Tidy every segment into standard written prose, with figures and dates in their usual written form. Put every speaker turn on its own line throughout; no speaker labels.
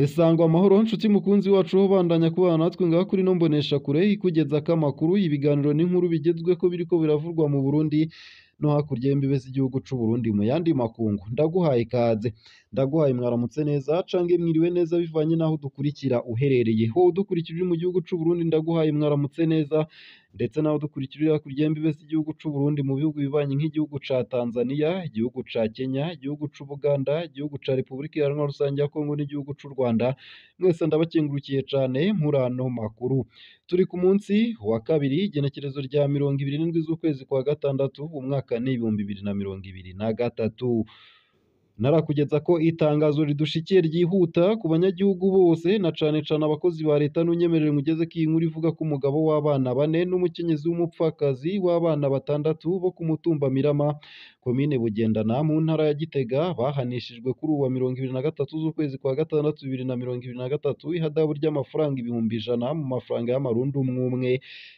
Sangwa amahoro nshuti mukunzi wacu ho bandanya kubana natwe ngaha kuri ino mboneshakure ikugezako amakuru, ibiganiro n'inkuru bigezweko biriko biravurwa mu Burundi no hakurya y'imbibe z'igihugu c'u Burundi mu yandi makungu. Ndaguhaye ikaze, ndaguhaye mwaramutse neza cange mwiriwe neza bivanye n'aho udukurikira uherereye. Wowe udukurikira uri mu gihugu c'u Burundi ndaguhaye mwaramutse neza, ndetse nawe udukurikira uri hakurya y'imbibe z'igihugu c'u Burundi mu bihugu bibanyi nk'igihugu ca Tanzania, igihugu ca Kenya, igihugu c'Ubuganda, igihugu ca Repubulika Iharanira Rusange ya Kongo n'igihugu c'u Rwanda, mwese ndabakengurukiye cane muri ano makuru. Turi ku munsi wa kabiri igenekerezo rya 27 z'ukwezi kwa gatandatu umwaka ni 2023. Narakugeza ko itangazo ridushikiye ryihuta ku banyagihugu bose na cane cane abakozi ba leta. Nunyemerere ngugeze ko iyi nkuru ivuga ko umugabo w'abana bane n'umukenyezi w'umupfakazi w'abana batandatu bo ku mutumba Mirama, komine Bugendana mu ntara ya Gitega bahanishijwe kuri uwa 23 z'ukwezi kwa gatandatu 2023 ihadabu ry'amafaranga 100,000 mu mafaranga y'amarundi umwe umwe,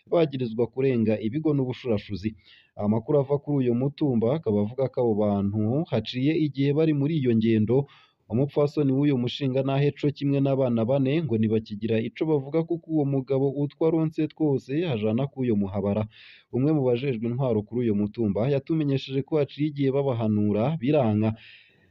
bagirizwa kurenga ibigo n'ubushurashuzi. Amakuru ava kuri uyu mutumba akaba avuga ko abo bantu haciye igihe bari muri iyo ngendo. Umupfasoni w'uyu mushingantahe co kimwe n'abana bane ngo ntibakigira ico bavuga kuko uwo mugabo utwo aronse twose ajana k'uyo muhabara. Umwe mu bajejwe intwaro kuri uyo mutumba yatumenyesheje ko haciye igihe babahanura biranka.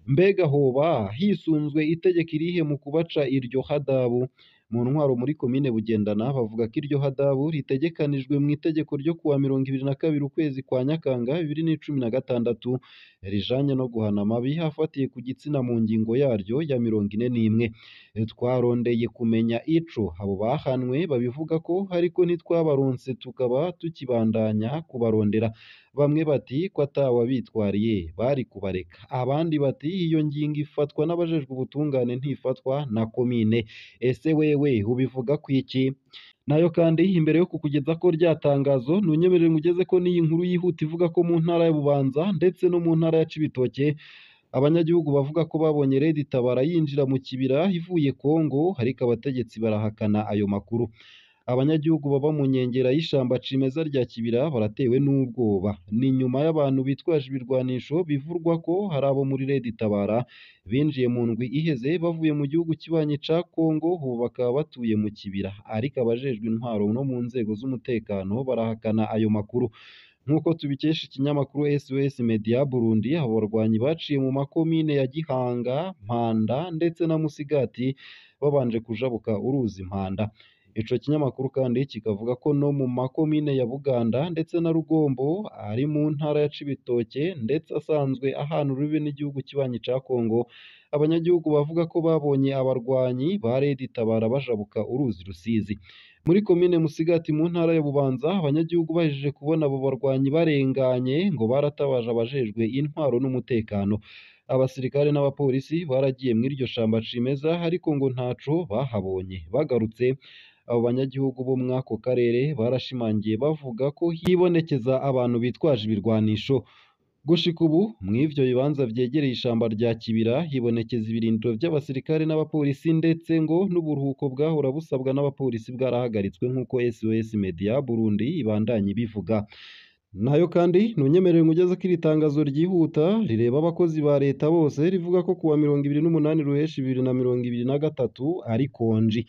Mbega hoba hisunzwe itegeko irihe mu kubaca iryo hadabu? Mu ntwaro muri komine Bugendana bavuga ko iryo hadabu ritegekanijwe mu itegeko ryo kuwa 22 ukwezi kwa Nyakanga 2016 rijanye no guhana amabi afatiye ku gitsina mu ngingo yaryo ya 41. Twarondeye kumenya ico abo bahanwe babivugako ariko ntitwabaronse, tukaba tukibandanya kubarondera. Bamwe bati ko atawabitwariye bari kubareka, abandi bati iyo ngingo ifatwa n'abajejwe ubutungane ntifatwa na komine. Ese wewe ubivuga kwiki? Nayo kandi imbere yo kukugeza ko rya tangazo, nunyemerere ngugeze ko n'iyi nkuru yihuta ivuga ko mu ntara ya Bubanza ndetse no mu ntara ya Cibitoke abanyagihugu bavuga ko babonye Red Tabara yinjira mu kibira ivuye Kongo, ariko abategetsi barahakana ayo makuru. Abanyagihugu baba mu nkengera y'ishamba cimeza rya Kibira baratewe n'ubwoba. Ni nyuma y'abantu bitwaje ibirwanisho bivurwa ko hari abo muri Red Tabara binjiye mu ndwi iheze bavuye mu gihugu kibanyi ca Kongo, ubu bakaba batuye mu kibira. Ariko abajejwe intwaro no mu nzego z'umutekano barahakana ayo makuru. Nk'uko tubikesha ikinyamakuru SOS Media Burundi, abo barwanyi baciye mu makomine ya Gihanga, Mpanda ndetse na Musigati babanje kujabuka uruzi Mpanda. Ico kinyamakuru kandi kikavuga ko no mu makomine ya Buganda ndetse na Rugombo ari mu ntara ya Cibitoke ndetse asanzwe ahana urubibe n'igihugu kibanyi ca Kongo, abanyagihugu bavuga ko babonye abarwanyi ba Red Tabara bajabuka uruzi Rusizi. Muri komine Musigati mu ntara ya Bubanza, abanyagihugu bahejeje kubona abo barwanyi barenganye ngo baratabaje abajejwe intwaro n'umutekano. Abasirikare n'abapolisi baragiye mw'iryo shamba cimeza ariko ngo ntaco bahabonye. Bagarutse, abo banyagihugu bo mw'ako karere barashimangiye bavuga ko hibonekeza abantu bitwaje ibirwanisho. Gushika ubu mw'ivyo bibanza vyegereye ishamba rya Kibira hibonekeza ibirindiro vy'abasirikare n'abapolisi, ndetse ngo n'uburuhuko bwahora busabwa n'abapolisi bwarahagaritswe nk'uko SOS Media Burundi ibandanya ibivuga. Nayo kandi ntunyemerere ngugeze ko iri tangazo ryihuta rireba abakozi ba leta bose rivuga ko kuwa 28 Ruheshi 2023 ari konji.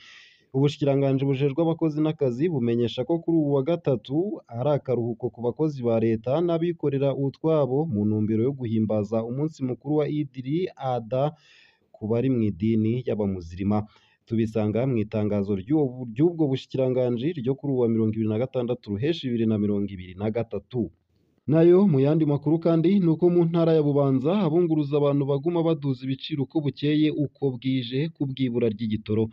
Ubushikiranganji bujejwe abakozi n'akazi bumenyesha ko kuri uwu wa gatatu ari akaruhuko ku bakozi ba leta n'abikorera utwabo mu ntumbero yo guhimbaza umunsi mukuru wa Idiri Adha ku bari mw'idini y'abamuzirima. Tubisanga mw'itangazo ry'ubwo bushikiranganji ryo kuri uwa 26 Ruheshi 2023. Nayo mu yandi makuru kandi ni uko mu ntara ya Bubanza abunguruza abantu baguma baduza ibiciro uko bukeye uko bwije kubw'ibura ry'igitoro.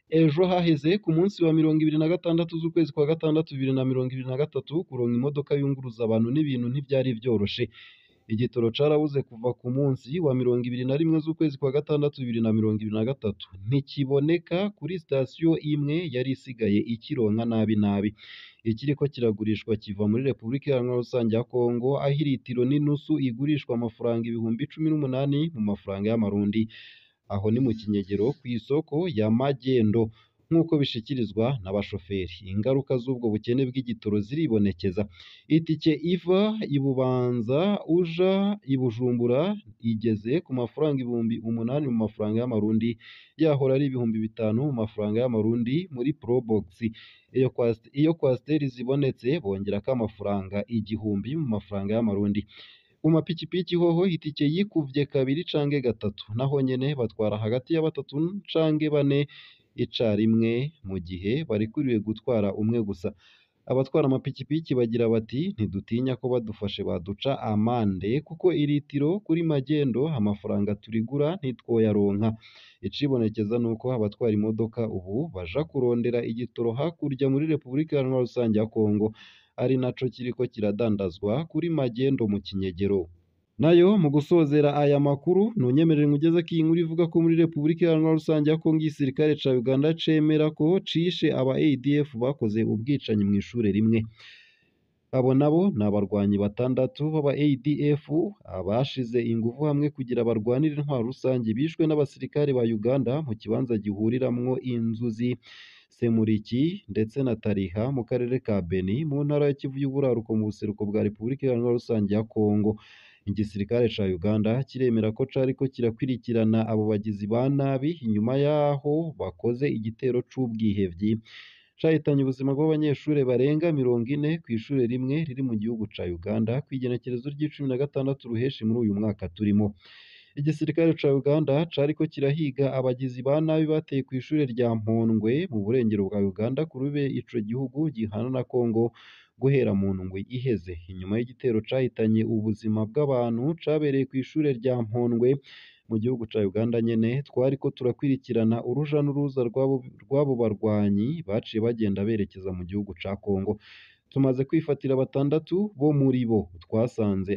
Ejo haheze ku munsi wa 26 z'ukwezi kwa gatandatu 2023 kuronka imodoka yunguruza abantu n'ibintu ntivyari vyoroshe. Igitoro carabuze kuva ku munsi wa 21 z'ukwezi kwa gatandatu 2023, ntikiboneka kuri sitasiyo imwe yari isigaye ikironka nabi nabi. Ikiriko kiragurishwa kiva muri Repubulika Iharanira Rusange ya Kongo, aho iritiro n'inusu igurishwa amafaranga 18,000 mu mafaranga y'amarundi. Aho ni mu Kinyegero kw'isoko ya Magendo. nk'uko bishikirizwa n'abashoferi. Ingaruka z'ubwo bukene bw'igitoro ziribonekeza. Itike iva i Bubanza uja i Bujumbura igeze ku mafaranga 8000 mu mafaranga y'amarundi, yahora ari 5000 mu mafaranga y'amarundi muri Probox. Iyo kwasiteri zibonetse bongerako amafaranga 1000 mu mafaranga y'amarundi. Ku mapikipiki hoho itike yikuvye kabiri canke gatatu, naho nyene batwara hagati ya batatu canke bane icarimwe mu gihe barikuriwe gutwara umwe gusa. Abatwara amapikipiki bagira bati ntidutinya ko badufashe baduca amande kuko iritiro kuri magendo amafaranga turigura ntitwoyaronka. Icibonekeza nuko abatwara imodoka ubu baja kurondera igitoro hakurya muri Repubulika Iharanira Rusange ya Kongo, ari naco kiriko kiradandazwa kuri magendo mu kinyegero. Nayo mu gusozera aya makuru, ntunyemerere nkugezeko iyi nkuru ivuga ko muri Repubulika Iharanira Rusange ya Kongo igisirikare ca Uganda cemera ko cishe aba ADF bakoze ubwicanyi mw'ishure rimwe. Abo nabo ni abarwanyi batandatu b'aba ADF abashize inguvu hamwe kugira barwanire intwaro rusange bishwe n'abasirikare ba Uganda mu kibanza gihuriramwo inzuzi Semuriki ndetse na Tariha mu karere ka Beni mu ntara ya Kivu y'Uburaruko mu buseruko bwa Repubulika Iharanira Rusange ya Kongo. Igisirikare ca Uganda kiremera ko cariko kirakwirikirana abo bagizi ba nabi inyuma yaho bakoze igitero c'ubwihevyi cahitanye ubuzima bw'abanyeshure barenga 40 kw'ishure rimwe riri mu gihugu ca Uganda kw'igenekerezo ry'icumi na gatandatu Ruheshi muri uyu mwaka turimo. Igisirikare ca Uganda cariko kirahiga abagizi ba nabi bateye kw'ishure rya Mpondwe mu burengero bwa Uganda ku rube ico gihugu gihana na Kongo guhera mu ndwi iheze. Inyuma y'igitero cahitanye ubuzima bw'abantu cabereye kw'ishure rya Mpondwe mu gihugu ca Uganda nyene, twariko turakwirikirana uruja n'uruza rw'abo barwanyi baciye bagenda berekeza mu gihugu ca Kongo. Tumaze kwifatira batandatu bo muri bo twasanze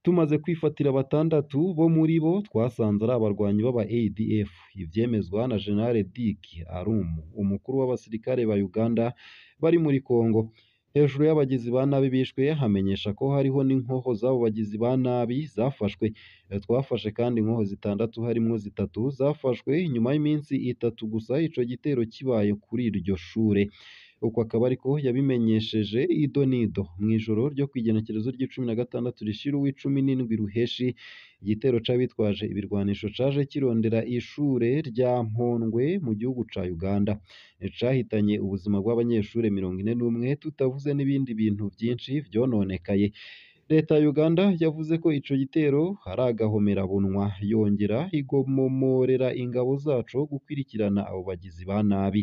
Tumaze kwifatira batandatu bo muri bo twasanze ari abarwanyi b'aba ADF, ivyemezwa na General Dick Arum, umukuru w'abasirikare ba Uganda bari muri Kongo. Hejuru y'abagizi ba nabi bishwe, hamenyesha ko hariho n'inkoho z'abo bagizi ba nabi zafashwe. Twafashe kandi inkoho zitandatu harimwo zitatu zafashwe inyuma y'iminsi itatu gusa ico gitero kibaye kuri iryo shure. Uko akaba ariko yabimenyesheje ido n'ido. Mw'ijoro ryo kw'igenekerezo ry'icumi na gatandatu rishira uw'icumi n'indwi Ruheshi, igitero c'abitwaje ibirwanisho caje kirondera ishure rya Mpondwe mu gihugu ca Uganda. Cahitanye ubuzima bw'abanyeshure 41 tutavuze n'ibindi bintu vyinshi vyononekaye. Leta ya Uganda yavuze ko ico gitero ari agahomerabunwa, yongera igomomorera ingabo zaco gukwirikirana abo bagizi ba nabi.